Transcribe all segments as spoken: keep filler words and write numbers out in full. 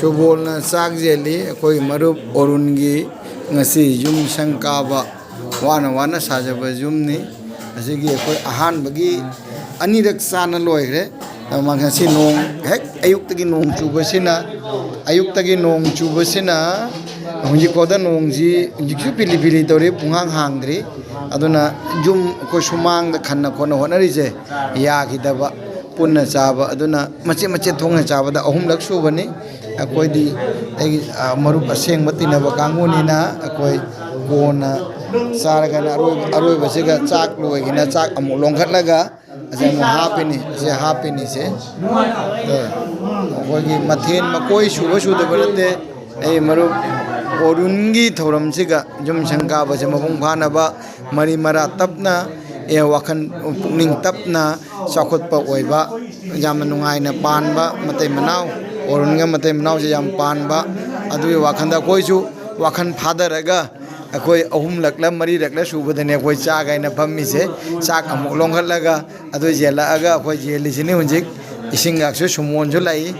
ꯁꯨꯕꯣꯜꯅ ꯆꯥꯛ ꯌꯦꯜꯂꯤ꯫ ꯑꯩꯈꯣꯏ ꯃꯔꯨꯞ ꯑꯣꯔꯨꯟꯒꯤ ꯉꯁꯤ ꯌꯨꯝ ꯁꯪ ꯀꯥꯕ, ꯋꯥꯅ ꯋꯥꯅ ꯁꯥꯖꯕ ꯌꯨꯝꯅꯤ꯫ ꯑꯁꯤꯒꯤ ꯑꯩꯈꯣꯏ ꯑꯍꯥꯟꯕꯒꯤ, ꯑꯅꯤꯔꯛ ꯆꯥꯅ ꯂꯣꯏꯈ꯭ꯔꯦ꯫ ꯑꯗꯨꯃꯥꯏꯅ ꯉꯁꯤ ꯅꯣꯡ ꯍꯦꯛ ꯑꯌꯨꯛꯇꯒꯤ ꯅꯣꯡ ꯆꯨꯕꯁꯤꯅ, ꯑꯌꯨꯛꯇꯒꯤ ꯅꯣꯡ ꯆꯨꯕꯁꯤꯅ ꯍꯧꯖꯤꯛꯐꯥꯎꯗ ꯅꯣꯡꯁꯤ ꯍꯧꯖꯤꯛꯁꯨ ꯄꯤꯂꯤ ꯄꯤꯂꯤ ꯇꯧꯔꯤ, ꯄꯨꯡꯍꯥꯡ ꯍꯥꯡꯗ꯭ꯔꯤ꯫ ꯑꯗꯨꯅ ꯌꯨꯝ ꯑꯩꯈꯣꯏ ꯁꯨꯃꯥꯡꯗ ꯈꯟꯅ ꯈꯣꯠꯅ ꯍꯣꯠꯅꯔꯤꯁꯦ ꯌꯥꯈꯤꯗꯕ, ꯄꯨꯟꯅ ꯆꯥꯕ꯫ ꯑꯗꯨꯅ ꯃꯆꯦꯠ ꯃꯆꯦꯠ ꯊꯣꯡꯅ ꯆꯥꯕꯗ ꯑꯍꯨꯝꯂꯛ ꯁꯨꯕꯅꯤ꯫ ꯑꯩꯈꯣꯏꯗꯤ ꯑꯩꯒꯤ, ꯑ, ꯃꯔꯨꯞ ꯑꯁꯦꯡꯕ ꯇꯤꯟꯅꯕ ꯀꯥꯡꯕꯨꯅꯤꯅ ꯑꯩꯈꯣꯏ ꯀꯣꯟꯅ ꯆꯥꯔꯒꯅ ꯑꯔꯣꯏꯕ, ꯑꯔꯣꯏꯕꯁꯤꯒ ꯆꯥꯛ ꯂꯣꯏꯒꯅ ꯆꯥꯛ ꯑꯃꯨꯛ ꯂꯣꯟꯈꯠꯂꯒ ꯑꯁꯤ ꯑꯃꯨꯛ ꯍꯥꯞꯄꯤꯅꯤ, ꯑꯁꯤ ꯍꯥꯞꯄꯤꯅꯤꯁꯦ꯫ ꯑ, ꯑꯩꯈꯣꯏꯒꯤ ꯃꯊꯦꯜ ꯃꯀꯣꯏ ꯁꯨꯕ ꯁꯨꯗꯕ ꯅꯠꯇꯦ꯫ ꯑꯩ ꯃꯔꯨꯞ ꯑꯣꯔꯨꯟꯒꯤ ꯊꯧꯔꯝꯁꯤꯒ ꯌꯨꯝ ꯁꯪ ꯀꯥꯕꯁꯦ ꯃꯄꯨꯡ ꯐꯥꯅꯕ ꯃꯔꯤ ꯃꯔꯥ ꯇꯞꯅ, ꯑꯦ, ꯋꯥꯈꯜ ꯄꯨꯛꯅꯤꯡ ꯇꯞꯅ ꯆꯥꯎꯈꯠꯄ ꯑꯣꯏꯕ, ꯌꯥꯝꯅ ꯅꯨꯡꯉꯥꯏꯅ ꯄꯥꯟꯕ ꯃꯇꯩ ꯃꯅꯥꯎ, ꯑꯣꯔꯨꯟꯒ ꯃꯇꯩ ꯃꯅꯥꯎꯁꯦ ꯌꯥꯝ ꯄꯥꯟꯕ, ꯑꯗꯨꯒꯤ ꯋꯥꯈꯜꯗ ꯑꯩꯈꯣꯏꯁꯨ ꯋꯥꯈꯜ ꯐꯥꯊꯔꯒ ꯑꯩꯈꯣꯏ ꯑꯍꯨꯝꯂꯛꯂ ꯃꯔꯤꯔꯛꯂ ꯁꯨꯕꯗꯅꯦ ꯑꯩꯈꯣꯏ ꯆꯥꯛ ꯍꯥꯏꯅ ꯐꯝꯃꯤꯁꯦ꯫ ꯆꯥꯛ ꯑꯃꯨꯛ ꯂꯣꯟꯈꯠꯂꯒ ꯑꯗꯨ ꯌꯦꯜꯂꯛꯑꯒ ꯑꯩꯈꯣꯏ ꯌꯦꯜꯂꯤꯁꯤꯅꯤ ꯍꯧꯖꯤꯛ꯫ ꯏꯁꯤꯡꯒꯥꯛꯁꯨ ꯁꯨꯃꯣꯟꯁꯨ ꯂꯥꯛꯏ꯫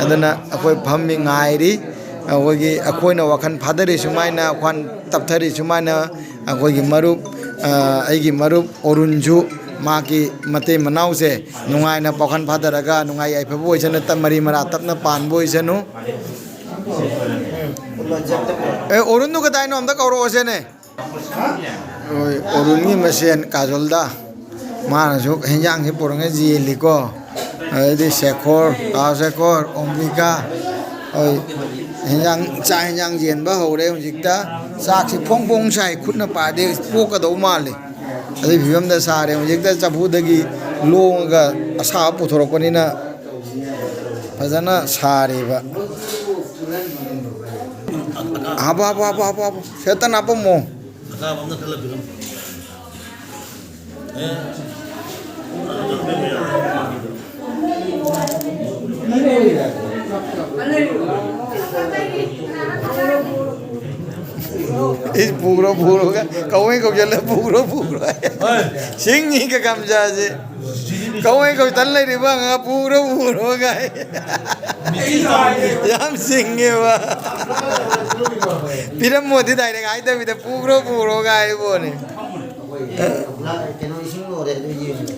ꯑꯗꯨꯅ ꯑꯩꯈꯣꯏ ꯐꯝꯃꯤ ꯉꯥꯏꯔꯤ꯫ ꯑꯩꯈꯣꯏꯒꯤ, ꯑꯩꯈꯣꯏꯅ ꯋꯥꯈꯜ ꯐꯥꯊꯔꯤ ꯁꯨꯃꯥꯏꯅ, ꯋꯥꯈꯜ ꯇꯞꯊꯔꯤ ꯁꯨꯃꯥꯏꯅ, ꯑꯩꯈꯣꯏꯒꯤ ꯃꯔꯨꯞ, ꯑ, ꯑꯩꯒꯤ ꯃꯔꯨꯞ ꯑꯣꯔꯨꯟꯁꯨ ꯃꯥꯒꯤ ꯃꯇꯩ ꯃꯅꯥꯎꯁꯦ ꯅꯨꯡꯉꯥꯏꯅ ꯄꯥꯎꯈꯜ ꯐꯥꯊꯔꯒ ꯅꯨꯡꯉꯥꯏ ꯌꯥꯏꯐꯕ ꯑꯣꯏꯁꯅꯨ, ꯇꯞ-, ꯃꯔꯤ ꯃꯔꯥ ꯇꯞꯅ ꯄꯥꯟꯕ ꯑꯣꯏꯁꯅꯨ꯫ ꯑꯦ, ꯑꯣꯔꯨꯟꯗꯨ ꯀꯗꯥꯏꯅꯣ? ꯑꯝꯇ ꯀꯧꯔꯛꯑꯣꯁꯦꯅꯦ꯫ ꯍꯣꯏ, ꯑꯣꯔꯨꯟꯒꯤ ꯃꯁꯦꯟ ꯀꯥꯖꯣꯜꯗ ꯃꯥꯅꯁꯨ ꯍꯦꯟꯖꯥꯡꯁꯤ ꯄꯨꯔꯛꯉꯩ ꯌꯦꯜꯂꯤꯀꯣ꯫ ꯑꯗꯩꯗꯤ ꯁꯦꯈꯣꯔ, ꯀꯥ ꯁꯦꯈꯣꯔ, ꯑꯣꯝꯕꯤꯀꯥ, ꯍꯣꯏ, ꯍꯦꯟꯖꯥꯡ, ꯆꯥꯛ ꯍꯦꯟꯖꯥꯡ ꯌꯦꯟꯕ ꯍꯧꯔꯦ ꯍꯧꯖꯤꯛꯇ꯫ ꯆꯥꯛꯁꯤ ꯐꯣꯡ ꯐꯣꯡ ꯁꯥꯏ, ꯈꯨꯠꯅ ꯄꯥꯏꯗꯦ, ꯄꯣꯛꯀꯗꯧ ꯃꯥꯜꯂꯤ꯫ ꯑꯗꯨꯒꯤ ꯐꯤꯕꯝꯗ ꯁꯥꯔꯦ꯫ ꯍꯧꯖꯤꯛꯇ ꯆꯐꯨꯗꯒꯤ ꯂꯣꯡꯉꯒ ꯑꯁꯥꯕ ꯄꯨꯊꯣꯔꯛꯄꯅꯤꯅ ꯐꯖꯅ ꯁꯥꯔꯤꯕ꯫ ꯍꯥꯞꯄꯣ, ꯍꯥꯞꯄꯣ, ꯍꯥꯞꯄꯣ, ꯍꯥꯞꯄꯣ, ꯍꯥꯞꯄꯣ꯫ ꯁꯦꯠꯇꯅ ꯍꯥꯞꯄꯝꯃꯣ꯫ ꯑꯀꯥꯕ ꯑꯃꯅ ꯈꯜꯂ ꯄꯤꯔꯝꯃꯨ꯫ ꯑꯦ꯫ ꯏꯁ, ꯄꯨꯈ꯭ꯔꯣ, ꯄꯨꯈ꯭ꯔꯣꯒ ꯀꯧꯋꯦ ꯀꯧꯁꯜꯂ, ꯄꯨꯈ꯭ꯔꯣ, ꯄꯨꯈ꯭ꯔꯣ꯫ ꯍꯣꯏ꯫ ꯁꯤꯡꯉꯤ ꯀꯀꯝꯖꯥꯁꯦ꯫ ꯀꯧꯋꯦ ꯀꯧꯁꯜ ꯂꯩꯔꯤꯕ ꯑꯉꯥꯡ ꯄꯨꯈ꯭ꯔꯣ, ꯄꯨꯈ꯭ꯔꯣꯒ꯫ ꯌꯥꯝ ꯁꯤꯡꯉꯦꯕ꯫ ꯄꯤꯔꯝꯃꯣꯗꯤ ꯗꯥꯏꯔꯦꯛ ꯍꯥꯏꯗꯕꯤꯗ "ꯄꯨꯈ꯭ꯔꯣ, ꯄꯨꯈ꯭ꯔꯣ" ꯀꯥꯏ ꯍꯥꯏꯕꯣꯅꯦ꯫ ꯀꯩꯅꯣ, ꯏꯁꯤꯡ ꯂꯣꯏꯔꯦ ꯑꯗꯨ ꯌꯦꯡꯉꯨ꯫